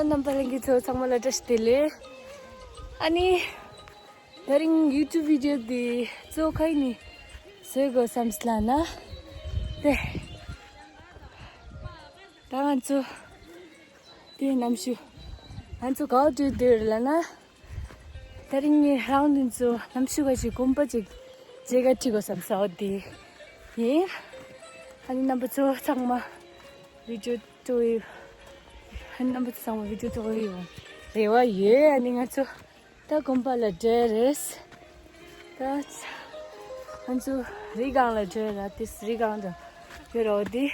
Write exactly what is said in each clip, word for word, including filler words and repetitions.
རྣམ་པ་ལྷན་རྒྱས་ཚོ་ཚང་མ་ལ་བཀྲ་ཤིས་བདེ་ལེགས། ཨ་ནི། དེ་རིང་ཡུ་ཊུབ་བི་ཌི་ཡོ་འདི་གཙོ་ཁ་ནི་བཟོས་དགོས་བསམ་སླ་ན། དེ། ད་ང་ཚོ། དེ་གནམ་གཤིས། ང་ཚོ་ག་བ་འགྲོ་འདོད་ལབ་ན། དེ་རིང་ངས་རང་འདི་ཚོ་གནམ་གཤིས་ག་ཞིག་གོམ་པ་ཅིག་མཇལ་ཁ་ཁྲིད་དགོས་བསམ་ས་འོ་དེ་ཡིན། ཨ་ནི་རྣམ་པ་ཚོ་ཚང་མ་བི་ཌི་ཡོ་སྤྲོ་ཡི། ཨ་ནི་རྣམ་པ་ཚོ་ཚང་མ་བི་ཌི་ཡོ་སྤྲོ་ཡི་ཡོང་རེ་བ་ཡོད། ཨ་ནི་ང་ཚོ་ད་གོམ་པ་ལ་འགྲོ་རེད། ད་ང་ཚོ་རི་སྒང་ལ་འགྲོ་ར་དེ་རི་སྒང་དུ་ཡོད་ར་འོ་དེ་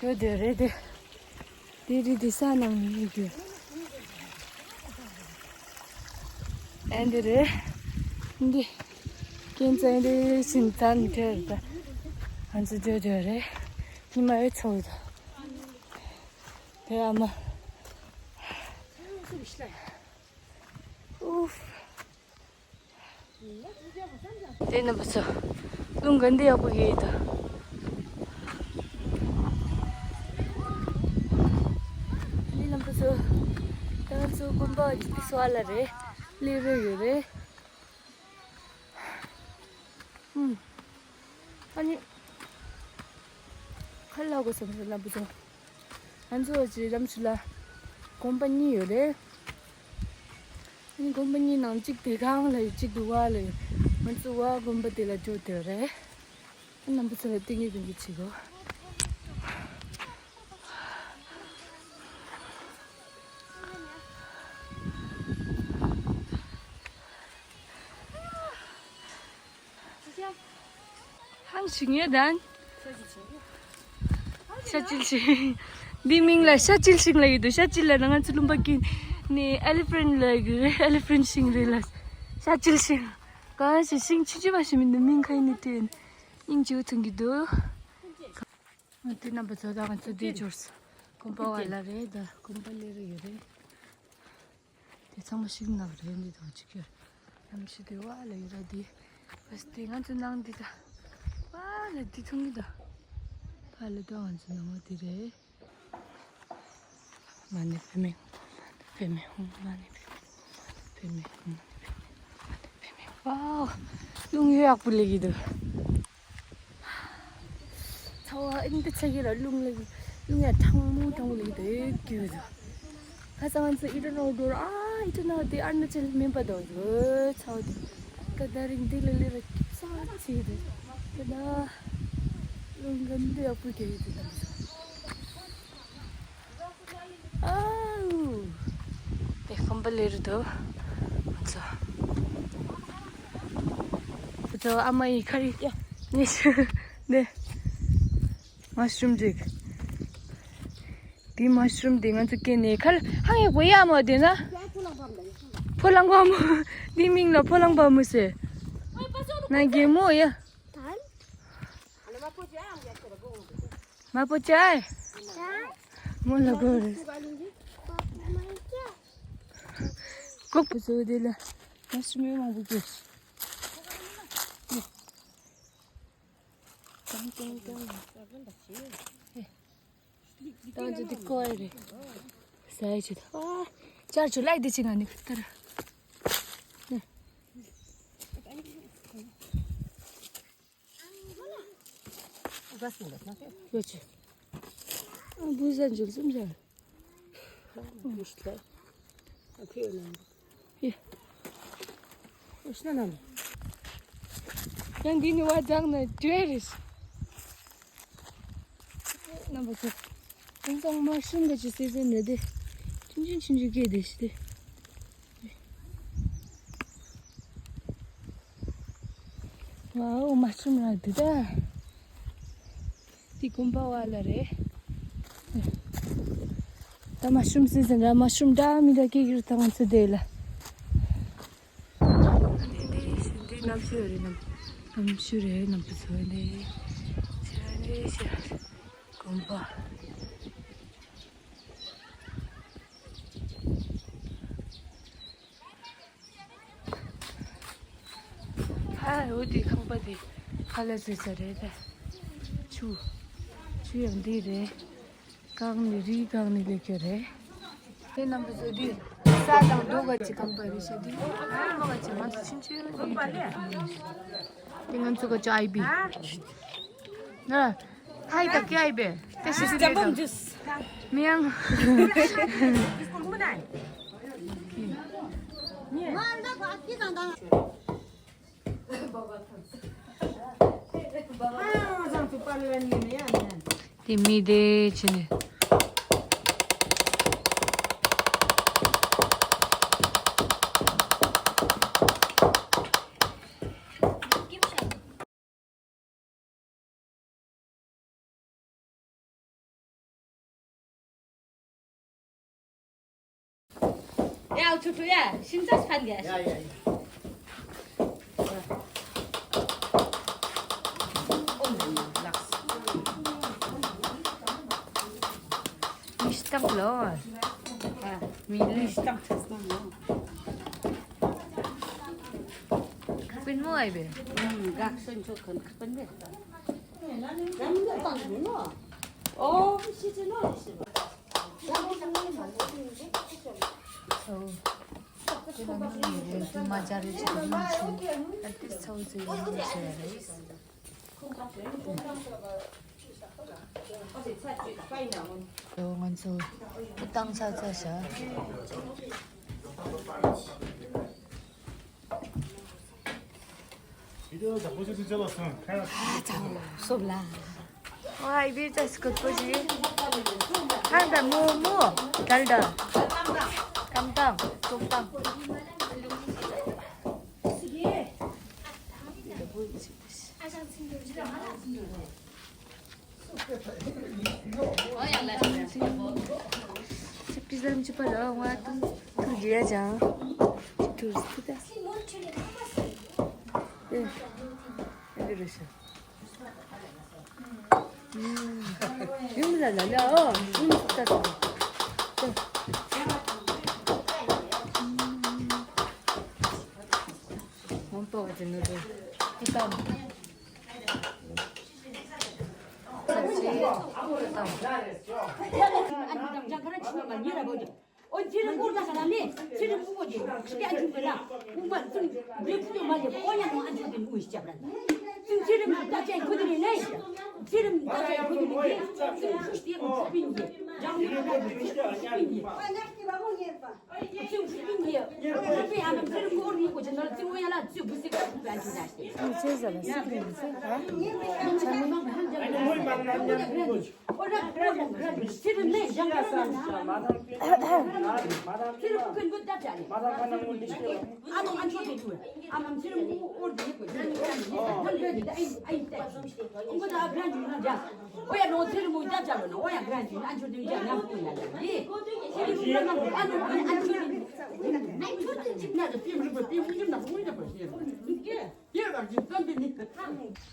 ཡོད་དེ་རེད་དེ། དེ་རི་དེ་ས་ནང་ནས་ཡོད་རྒྱུ། ཨེ་འདི་རེད། འདི། ཁྱེད་ཚོ་འདི་ཞིང་ཐང་དེར་ད། ང་ཚོ་སྡོད་སྡོད་རེད། ཉི་མ་ཡོད་ཚོགས་ད། དེ་ཨ་མ། ཨུབ། དེ་རྣམ་པ་ཚོ། རླུང་ག་འདི་ཡག་པོ་ཡོད་ད། ལི་རྣམ་པ་ཚོ། ད་ང་ཚོ་དགོན་པ་འདི་སོ་ཨ་ལ་རེད། ལི་རུ་ཡོད་རེད། ཨུམ། ཨ་ནི། ཁ་ལག་གོ་སམ་རེད་རྣམ་པ་ཚོ། ང་ཚོ་ཅི་རམ་ཆུ་ལ། དགོན་པ་གཉིས་ཡོད་རེད། ཨ་ནི་དགོན་པ་གཉིས་ནང་གཅིག་དེ་སྒང་ལ་ཡོད། གཅིག་དེ་བར་ལ་ཡོད། ང་ཚོ་བར་དགོན་པ་དེ་ལ་འགྲོ་འདོད་རེད། རྣམ་པ་ཚོ་ལ་སྟོན་གི་སྟོན་གི་བྱེད་དགོས། ཧང་ཞིག་ངེ་དང་། ཤ་ཅིལ་ཤིང་། འདི་མིང་ལ་ཤ་ཅིལ་ཤིང་ལ་ཡོད་དོ། ཤ་ཅིལ་ལ་ན་ང་ཚོ་ལུང་པ་ཀིན་ནི་ཨེ་ལི་ཕེན་ལ་ཡོད་རེད། ཨེ་ལི་ཕེན་ཤིང་རེད་ལ། ཤ་ཅིལ་ཤིང་། གང་ཞིག་ཤིང་ཆུ་ཆུ་བ་ཞིག་མིན་འདུག་མིང་ཁ་ཡིན་ནི་དྲན། སྙིང་རྗེ་བོ་མཐོང་གི་འདུག་ང་དེ་རྣམ་པ་ཚོ་ད་ང་ཚོ་འདི་འབྱོར་སོང་། དགོན་པ་བ་ལ་རེད་ད། དགོན་པ་ལས་རེ་ཡོད་རེད། དེ་ཚང་མ་ཤིང་ནགས་རེད། འདི་དང་གཅིག་ཡོད། གནམ་གཤིས་དེ་བ་ལ་ཡོད་ར་འདི། བས་དེ་ང་ཚོ་ནང་འདི་ད། བ་ལ་འདི་མཐོང་གི་ད། བ་ལ་ད་ང་ཚོ་ནང་བ་འདི་རེད། མ་ཎི་པདྨེ་ཧཱུྃ། མ་ཎི་པདྨེ་ཧཱུྃ། མ་ཎི་པདྨེ་ཧཱུྃ། མ་ཎི་པདྨེ་ཧཱུྃ། མ་ཎི་པདྨེ་ཧཱུྃ། ཝའོ། རླུང་ཡོད་ཡག་པོ་ལེགས་ཀྱི་འདུག་ཚ་བ་ཨིན་དུ་ཚ་གི་ར་རླུང་ལེགས། རླུང་ཡ་གྲང་མོ་གྲང་མོ་ལེགས་འདུག་ཨེ་ཀྱུ་འདུག་ཁ་སང་ང་ཚོ་ཨི་ཏྲ་ནོ་འགྲོ་ར། ཨ་ཨི་ཏྲ་ནོ་དེ་ཨ་རུ་ན་ཅལ་མིན་པ་འདུག་ཚ་བ་དེ། ད་ད་རིང་འདི་ལ་ལེ་ར་ཁྱིམ་ས་ཚི་འདུག་ད་ད་རླུང་ག་འདི་ཡག་པོ་གྱི་ཡོད་འདུག་ཨའུ། དེ་ཁམས་པ་ལེ་རུ་དོ། ཚོ། ཚོ་ཨ་མ་ཡི་ཁ་རི་ཡ་ནི་ཤི་ནི། མ་ཤུམ་ཅིག་དེ་མ་ཤུམ་དེ་ང་ཚོ་སྐྱེ་ནས་ཁ་ལ་ཧང་ཡག་པོ་ཡ་མོ་དེ་ན། ཕོ་ལང་པ་མོ། དེ་མིང་ལ་ཕོ་ལང་པ་མོ་ཟེར། ན་རྒན་མོ་ཡ། མ་པོ་ཅའི། མོ་ལ་གོ་རེ། ཀོ་པོ་ཚོ་དེ་ལ་ང་ཤི་མེ་མང་པོ་གྱུར། ཏང་ཏང་ཏང་། ཏང་ཅི་དེ་ཀོ་ཨེ་རེད། ས་ཡ་ཅི་ད། ཨ་ཅར་ཆུ་ལའི་དེ་ཅི་ང་ནི་ཁུ་ཏར། ཡོད་ཆེ། ཨ་བུ་ཟ་འཇུག་ཙམ་བྱ། ཡ། ཡང་འདི་ནི་བ་འཇག་ན་འདྲེ་རེད། རྣམ་པ་ཚོ། དེང་སང་མ་ཤུམ་ག་ཅི་སི་ཟན་རེད་དེ། ཆུང་ཆུང་ཆུང་ཆུང་སྐྱེས་དེ་ཤི་དེ། ཝའོ་མ་ཤུམ་ར་འདི་ད། འདི་དགོན་པ་བ་ལ་རེད། ད་མ་ཤུམ་སི་ཟན་ར་མ་ཤུམ་འདྲ་མི་འདྲ་སྐྱེ་གི་རུ་ད་ང་ཚོ་དེ་ལ། འདི་འདི་འདི་གནམ་གཤིས་རེད་ནམ། གནམ་གཤིས་རེད་ནམ་བུ་ཚོ་འདི། ཤ་འདི་ཤ། དགོན་པ། ཧ་འོ་དེ་ཁང་པ་དེ་ཁ་ལ་ཟེར་ས་རེད་ད། ཆུ། ཆུ་ཡང་འདི་རེད། གང་ནི་རི་གང་ནི་ལེགས་ཀྱི་རེད། དེ་རྣམ་པ་ཚོ་འདི་ས་དང་རྡོ་ག་ཅི་གང་པ་རེད་ཤག་འདི་ཨ་མ་ག་ཅི་ང་ཚོ་ཆུང་ཆུང་རེད། དེ་ང་ཚོ་ག་ཅི་ཨའི་བི་ན་ཐའི་ད་ཀི་ཨའི་བི་དེ་ཤི་ཤི་རེད། མི་ཡང་དེ་མི་དེ་ཕྱིན་ནས། ཡ་ཆུ་ཆུ་ཡ་ཤིང་ཚ་ཕན་ག་ཡ་ཡ་ཡ། མི་སྟག་ལོ། མི་ལི་སྟག་ཆ་སྟག་ལོ། ཀུན་མོ་ཨའི་བེ། གག་སོན་ཆོ་ཁན་ཁ་པན་བེ། ང་ཚོ་བཏང་ཚར་ཚར་ཤག་ཨ་ཚ་སོབ་ལ། ཨའི་བེ་ཙ་སི་ཀོ་ཏོ་ཞི། ཧན་ད་མོ་མོ། དལ་དལ། ཀམ་ཏང་ཀོམ་ཏང་།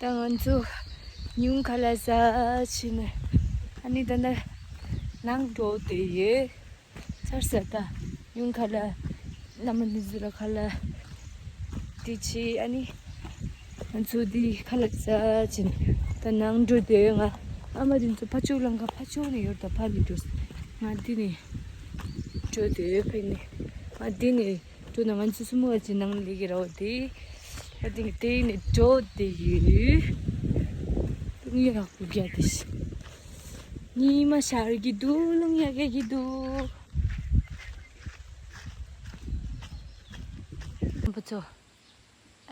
ད་ང་ཚོ་ཉུང་ཁ་ལ་ཟ་ཕྱིན་ནས་ཨ་ནི་ད་ནི་ནང་འགྲོ་དེ་ཡོད། ཚར་ས་ད་ཉུང་ཁ་ལ་ན་མ་ནི་ཟུ་ལ་ཁ་ལ་དེ་ཆེ་ཨ་ནི་ང་ཚོ་དེ་ཁ་ལ་ཟ་ཕྱིན་ད་ནང་འགྲོ་དེ་ང་ཨ་མ་དེ་ཚོ་ཕ་ཕྱོགས་ལང་ཁ་ཕ་ཕྱོགས་ནས་ཡོད་ད་ཕ་ནི་འགྲོ་ང་དེ་ནས་འགྲོ་དེ་ཕ་ནི་ང་དེ་ནས། དུ་ན་ང་ཚོ་སུ་མོ་བ་ཅི་ནང་ལི་གི་ར་བ་དེ། ཨ་དེ་དེ་ནི་འགྲོ་དེ་ཡོད། ལུང་ཡ་རག་པོ་རྒྱ་དེ་ཤི། ཉི་མ་ཤར་གི་འདུག་ལུང་ཡ་རྒྱ་གི་འདུག་ཨ་པ་ཚོ།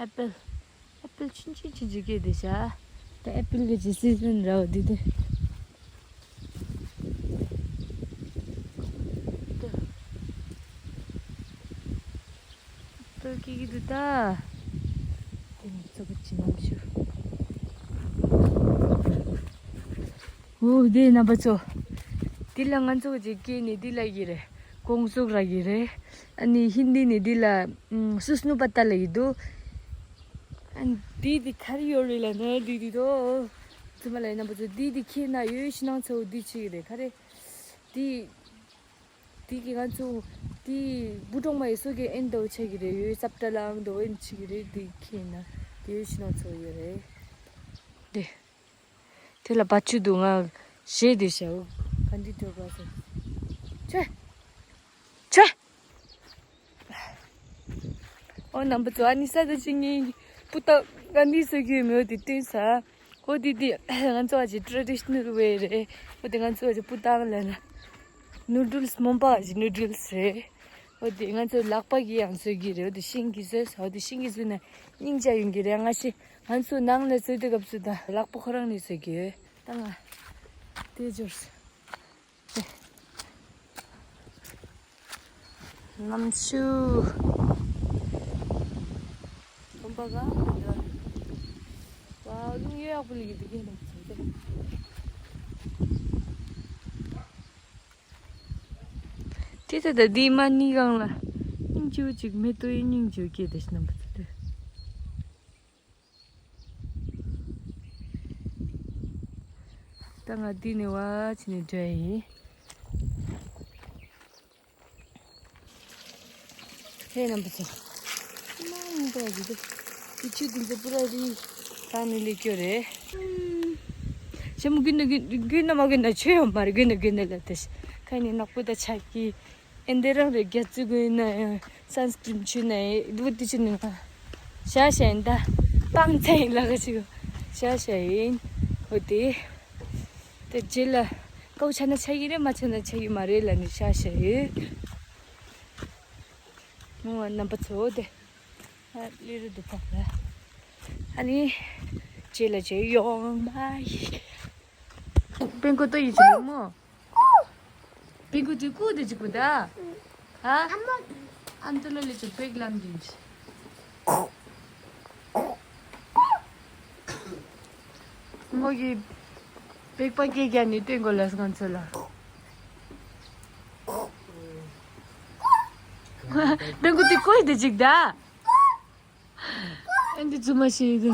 ཨེ་པལ། ཨེ་པལ་ཆུན་ཆུན་ཆུན་ཆུན་སྐྱེས་དེ་ཤ། ད་ཨེ་པལ་གི་ཅི་སི་ཛན་ར་བ་དེ་དེ། ཏོ་ཀི་ཀི་དུ་ཏ། དེ་ནི་ཙོ་གི་ཅི་ནམ་ཞུ། འོ་དེ་རྣམ་པ་ཚོ། དེ་ལ་ང་ཚོ་གཅིག་སྐྱེས་ནས་དེ་ལ་ཡི་རེད། ཀོང་སུག་ར་ཡི་རེད། ཨ་ནི་ཧིན་དི་ནས་དེ་ལ་སུ་སྣུ་པ་ཏ་ལ་ཡི་དུ། ཨ་ནི་དེ་དེ་ག་རེ་ཡོད་རེད་ལ་ན་དེ་དེ་དོ། ཙི་མ་ལ་ཡི་རྣམ་པ་ཚོ་དེ་དེ་ཁྱེད་ན་ཡོད་ཤི་ནང་ཚོ་དེ་ཆི་གི་རེད་ག་རེ། དེ། དེ་གི་ང་ཚོ་དེ་བུ་གྲོང་མ་ཡི་སོ་གི་ཨེན་དོ་ཆེ་གི་རེད་ཡོད་སབ་ཏ་ལའང་དོ་ཨེན་ཆེ་གི་རེད་དེ་ཁྱེད་ན་དེ་ཡོད་ཤི་ནང་ཚོ་ཡོད་རེད། དེ། དེ་ལ་བ་ཆུ་འདུག་ང་ཞེས་དེ་ཤའུ་ག་འདི་དོ་ག་སོ་ཆེ། ཨོ་རྣམ་པ་ཚོ། ཨ་ནི་ས་ད་ཅི་ངའི་སྤུ་ཏག་ག་ནི་ཟེར་གྱི་ཡོད་མེད་འོ་དེ་སྟོན་ས། ཨོ་དེ་དེ་ང་ཚོ་ཨ་ཅི་ཊེ་རེ་ཌི་ཤི་ནལ་ཝེ་རེད། ཨོ་དེ་ང་ཚོ་ཨ་ཅི་སྤུ་ཏག་ལ་ན་ནུ་ཌལ་སི་མོན་པ་ཨ་ཅི་ནུ་ཌལ་སི་རེད། ཨོ་དེ་ང་ཚོ་ལག་པ་གིས་ཡང་བཟོ་གི་རེད། ཨོ་དེ་ཤིང་གིས་བཟོས་ས། ཨོ་དེ་ཤིང་གིས་བཟོས་ན་སྙིང་རྗེ་ཡོང་གི་རེད། ང་ཞིག་ང་ཚོ་ནང་ལ་བཟོས་དུས་སྐབས་སུ་ད་ལག་པ་ཁོ་རང་ནས་བཟོས་གི་ཡོད། ད་ང་དེ་འབྱོར་སོང་། གནམ་ཆུ། ཁོམ་པ་ག་འདུག་ཝའོ། རླུང་གཡོ་ཡག་པོ་ལ་ཡོད་འདུག་གས་ནམ་ཆུ་དེ། དེ་ད་ལྟ་འདི་མ་ནི་གང་ལ་སྙིང་རྗེ་པོ་ཅིག་མེ་ཏོག་ཡི་སྙིང་རྗེ་པོ་སྐྱེས་དེ་ནམ་ཆུ་དེ། ད་ང་འདི་ནས་བ་ཕྱི་ནས་འགྲོ་ཡིན། ཧེ་རྣམ་པ་ཚོ། མ་ཡིན་པ་ཡི་དེ། དེ་ཆུ་དེ་ཚོ་པུ་ར་རི་ད་ནི་ལས་སྐྱོ་རེད། ཞེ་མོ་དགུན་ན་དགུན་དགུན་ན་མ་དགུན་ན་ཆོས་ཡོད་མ་རེད། དགུན་ན་དགུན་ན་ལ་དེ་ཁ་ནི་ནག་པོ་ད་ཆགས་ཀྱི། ཨེ་འདི་རང་རེད། རྒྱ་ཙི་དགོས་ན་ཡང་སན་སི་ཀྲིམ་ཆུ་ན་ཡང་ལུ་དེ་ཆུ་ནི་ང་ཤ་ཤ་ཡིན་ད། སྤང་ཚེ་ཡིན་ལ་ག་ཞིག་ཤ་ཤ་ཡིན། འོ་དེ། དེ་རྗེས་ལ་ཀའུ་ཆ་ན་ཆ་གི་རེད། མ་ཆ་ན་ཆ་གི་མ་རེད་ལ་ནི་ཤ་ཤ་ཡིན། མོ་བ་རྣམ་པ་ཚོ་དེ་ཨ་ལི་རུ་དུ་ཕོག་ལ། ཨ་ནི་རྗེས་ལ་རྗེས་ཡོང་མ་ཡི། པེན་ཀོ་ཏོ་ཡི་ཆུ་མོ། པིང་ཀུ་དེ་ཀུ་དེ་ཅིག་པུ་ད། ཧ། ཨ་མ། ཨན་ཏོ་ལ་ལི་ཅུ་པེག་ལམ་དིན་ཅི། མོ་གི་པེག་པ་ཀེ་གྱ་ནི་སྟོན་གོ་ལ་སྒང་ཚོ་ལ། པིང་ཀུ་དེ་ཀུ་དེ་ཅིག་ད། ཨན་དི་ཙུ་མ་ཤི་དེ།